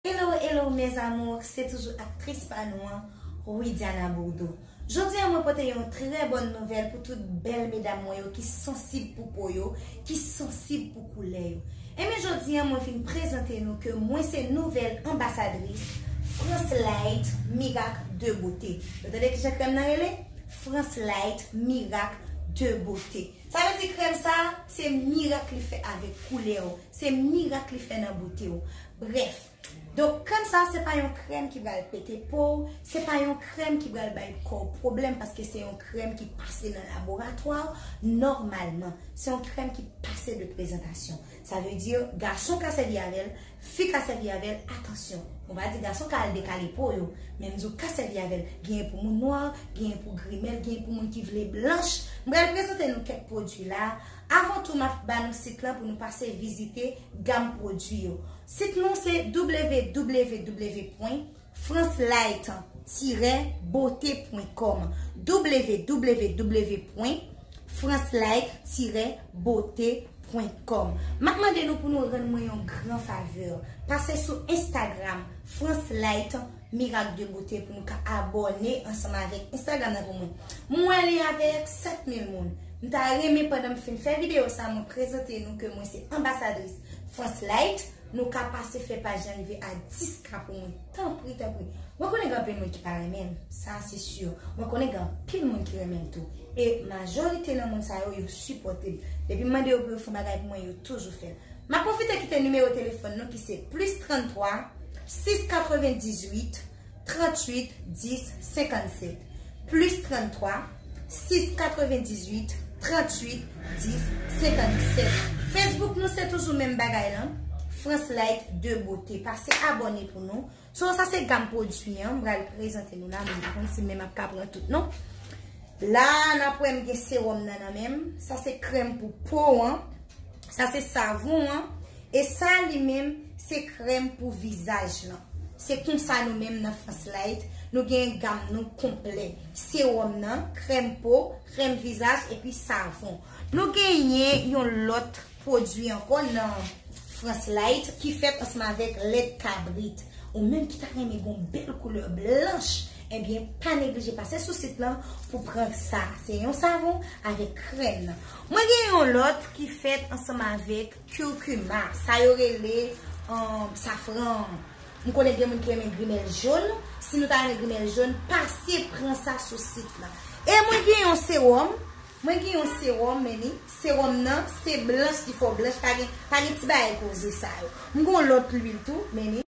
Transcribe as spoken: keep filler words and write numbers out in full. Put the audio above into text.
Hello, hello, mes amours, se toujou aktris pa nou an, Widiana Bourdeau. Jodi a, mwen pote yon trè bòn nouvèl pou tout bèl medam mwen yo ki sansib pou po yo, ki sansib pou koulè yo. Ebyen, jodi a, mwen vin prezante nou ke mwen se nouvèl anbasadris France Light Miracle de Beauté. Yo tande kijan krèm nan rele? France Light Miracle de Beauté. Sa vle di krèm sa, se mirak li fè avèk koulè w, se mirak li fè nan bote w. Brèf, donk krèm sa, se pa yon krèm ki pral pete po w, se pa yon krèm ki pral bay kò w pwoblèm, paske se yon krèm ki pase nan laboratwa nòmalman. Se yon krèm ki pase de prezantasyon. Sa vle di, gason ka sèvi avè l, fi ka sèvi avè l, atansyon. Mwen pa di gason ka al dekale po yo, men m di w ka sèvi avè l. Genyen pou moun nwa, genyen pou grimèl, genyen pou moun ki vle blanch. M pral prezante nou kèk pwodui la. Avan tou, m ap ba nou sit lan pou nou pase vizite gam pwodui yo. Sit nou se w w w pwen franselight tiret bote pwen kòm, w w w pwen franselight tiret bote pwen kòm. M ap mande nou pou nou rann mwen yon gran favè. Pase sou Instagram, France Light Miracle de Beauté, pou nou ka abòne ansanm avèk Instagram nan pou mwen. M wè li avèk sèt mil moun. M ta renmen pandan m fin fè videyo sa, mwen prezante nou ke mwen se anbasadris France Light. Nou ka pase fè paj lan rive a dis K pou mwen. Tanpri, tanpri. Mwen konnen gen anpil moun ki pa renmen m. Sa, se si. Mwen konnen gen anpil moun ki renmen m tou. E majorite nan moun sa yo, yo sipòte m. Depi m mande yo pou yo fè yon bagay pou mwen, yo toujou fè l. M ap pwofite kite nimewo telefòn nou ki se plis tranntwa, sis katrevendizuit, trantuit, dis, senkannsèt. Plis tranntwa, sis katrevendizuit, trantuit, dis, senkannsèt. Facebook nou se toujou menm bagay lan. France Light de Beauté. Pase abòne pou nou. So, sa se gam pwodui an. M pral prezante nou la, men m pa konn si menm ap ka pran tout non. La, n ap wè m gen sewòm nan nan men m. Sa se krèm pou po an. Sa se savon an. E sa li menm, se krèm pou vizaj lan. Se konsa nou menm nan France Light, nou gen gam nou konplè. Sewòm nan, krèm po, krèm vizaj, epi savon. Nou genyen yon lòt pwodui ankò nan France Light ki fèt ansanm avèk lèt kabrit. Ou menm ki ta renmen gon bèl koulè blanch, ebyen, pa neglije pase sou sit lan pou pran sa. Se yon savon avèk krèm nan. Mwen gen yon lòt ki fèt ansanm avèk curcuma. Sa yo rele, um, safran. M konnen gen moun ki renmen grimèl jòn. Si nou ta renmen grimèl jòn, pase pran sa sou sit lan. E mwen gen yon sewòm. Mwen gen yon sewòm, men ni sewòm nan, se blanch ki fè w blanch, pa gen, pa gen ti bagay koze sa yo. M gen yon lòt lwil tou, men ni